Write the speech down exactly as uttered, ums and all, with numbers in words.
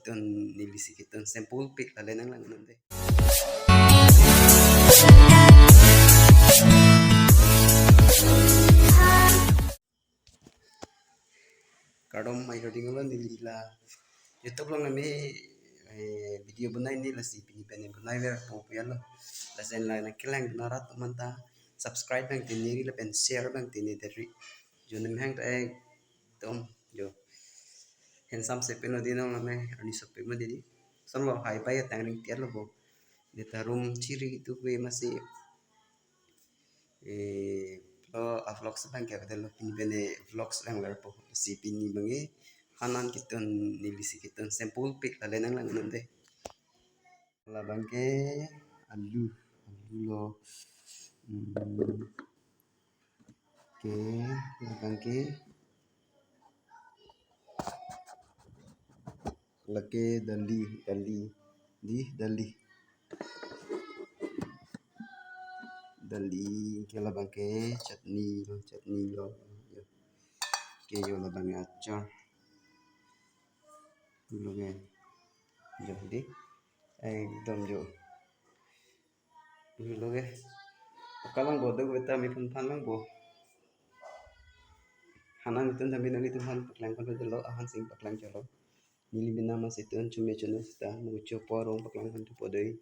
ketun, neli si ketun sample pik lale nang lang nang de. Kardom, mai karding lo, neli la YouTube along nami, eh, video bonai ni, lasi pini pen bonai ver po pu ya lo. Lason la nangkelang dun arat atum anta subscribe abang tini ri lapen share abang tini deri. Jo, nem hang ta ekdom jo handsome si pen lo di nong lame, arni sopik ma di di. Son lo, hai pai atang ring tiar lo bo. Deta room chiri tu kue masi, eh, lo a vlogs abang ke kadelo, pini pen vlogs lang ver po. Si pini abang ke hanan ketun, neli si ketun sample pik lale nang lang nang de. Labang ke alu, alu lo. Hmm. Oke, labang ke, lake dali, dali, di dali. Dali, ke labang ke chutney lo, chutney lo. Yo. Ke yo labang ke achar. Lo ke. Jo di. Ekdom jo. Lo ke. Pakalang bo do beta mi phun phan lang bo. Hanan ketun tame nanglitum aphan paklang phan lo, ahan sing paklang cholo. Neli bina masi tun chume chunu sita, mo cho porong paklang phan tu podoi.